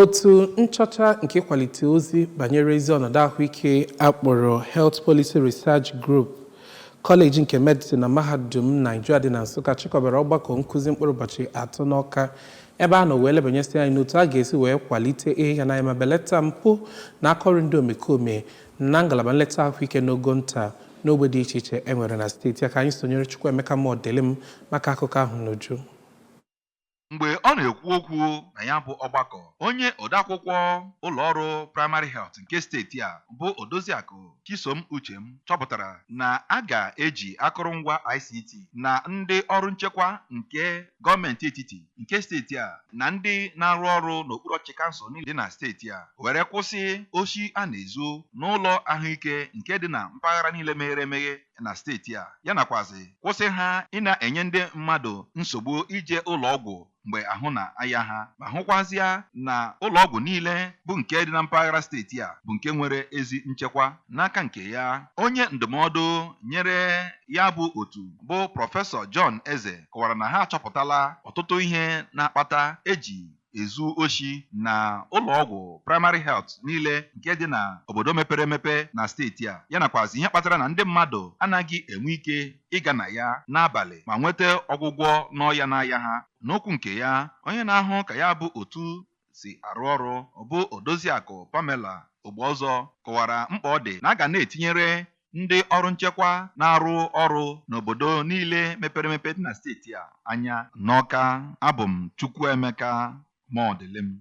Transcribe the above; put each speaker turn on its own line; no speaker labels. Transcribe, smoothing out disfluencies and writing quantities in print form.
Otu nchọcha nke ịkwalite ozi banyere ezi ọnọdụ ahụike akpọrọ Health Policy Research Group, Kọleji nke Medicine na Mahadum Naịjirịa dị na Nsụka chịkọbara ọgbakọ nkụzi mkpụrụ ụbọchị 3 n'Ọka, ebe a nọ wee lebanyesị anya n'otu a ga-esi wee kwalite ihe ịga n'anya ma belata mpụ na akaọrụ ndị omekome na ngalaba nleta ahụike n'ogo nta n'ogbe dị iche iche e nwere na steeti a. Ka anyị sonyere Chukwuemeka Modilim maka akụkọ ahụ n'uju.
Mgbe ọ na-ekwu okwu na ya bụ ọgbakọ, onye odeakwụkwọ ụlọọrụ Primary Health nke steeti a bụ Odoziakụ Chisom Uchem chọpụtara na a ga-eji akụrụngwa ICT na ndị ọrụ nchekwa nke gọọmenti etiti nke steeti a na ndị na-arụ ọrụ n'okpuru ọchịchị kansụl niile dị na steeti a were kwụsị oshi a na-ezu n'ụlọ ahụike nke dị na mpaghara niile meghere emeghe na steeti a, ya nakwazị kwụsị ha ị na-enye ndị mmadụ nsogbu ije ụlọ ọgwụ mgbe ahụ na-aya ha, ma hụkwazịa na ụlọ ọgwụ niile bụ nke dị na mpaghara steeti a bụ nke nwere ezi nchekwa. N'aka nke ya, onye ndụmọdụ nyere ya bụ otu bụ Prọfesọ John Eze kọwara na ha achọpụtala ọtụtụ ihe na-akpata eji ezu oshi na ụlọọgwụ Primary Health niile nke dị na obodo mepere emepe na steeti a, ya nakwazị ihe kpatara na ndị mmadụ anaghị enwe ike ịga na ya n'abalị ma nweta ọgwụgwọ n'ọya na-aya ha. N'okwu nke ya, onye na-ahụ ka ya bụ otu si arụ ọrụ bụ Odoziakụ Pamela Ogboọzọ kọwara mkpa ọ dị na a ga na-etinyere ndị ọrụ nchekwa na-arụ ọrụ n'obodo niile mepere emepe dị na steeti a anya. N'Ọka, abụ m Chukwuemeka Modilim.